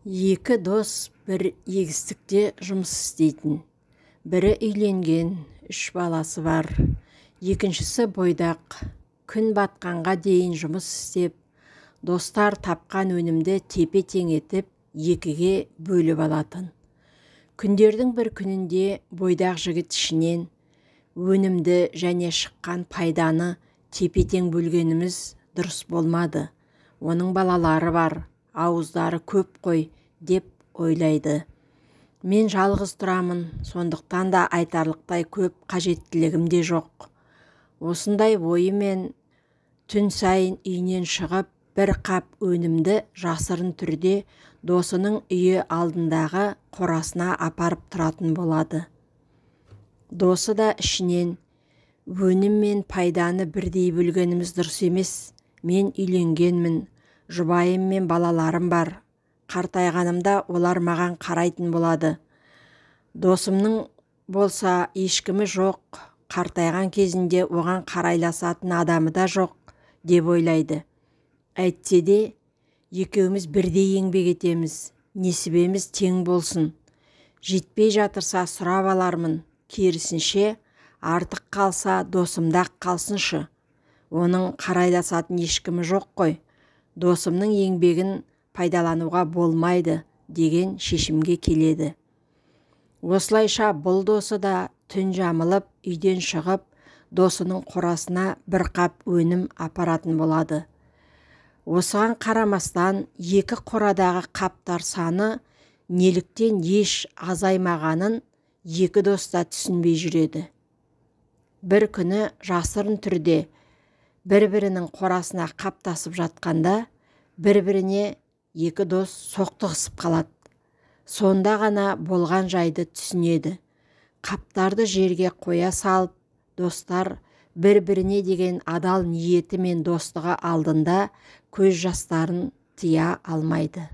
Екі дос бір егістікте жұмыс істейтін. Бірі үйленген, 3 баласы бар. Екіншісі бойдақ. Күн батқанға дейін жұмыс істеп, достар тапқан өнімді тепе-тең етіп, екіге бөліп алатын. Күндердің бір күнінде бойдақ жігіт ішінен өнімді және шыққан пайданы тепе-тең бөлгеніміз дұрыс болмады. Оның балалары бар, ауыздары көп қой деп ойлайды. Мен жалғыз тұрамын, сондықтан да айтарлықтай көп қажеттілігім де жоқ. Осындай ойымен түн сайын үйінен шығып, бір қап өнімді жасырын түрде досының үйі алдындағы қорасына апарып тұратын болады. Досы да ішінен өнім мен пайданы бірдей бөлгеніміз дұрыс емес. Мен үйленгенмін, жұбайым мен балаларым бар. Қартайғанымда олар маған қарайтын болады. Досымның болса ешкімі жоқ, қартайған кезінде оған қарайласатын адамы да жоқ деп ойлайды. Әйтсе де, екеуміз бірдей еңбек етеміз, несібеміз тең болсын. Жетпей жатырса сұрап алармын, керісінше артық қалса досымда қалсыншы. Оның қарайласатын ешкімі жоқ қой. Досымның еңбегін пайдалануға болмайды деген шешімге келеді. Осылайша бұл досы да түн жамылып үйден шығып, досының қорасына бір қап өнім апаратын болады. Осыған қарамастан екі қорадағы қаптар саны неліктен еш азаймағанын екі дос та түсінбей жүреді. Бір күні жасырын түрде бір-бірінің қорасына қаптасып жатқанда, бір-біріне екі дос соқтығысып қалады. Сонда ғана болған жайды түсінеді. Қаптарды жерге қоя салып, достар бір-біріне деген адал ниеті мен достығы алдында көз жастарын тыя алмайды.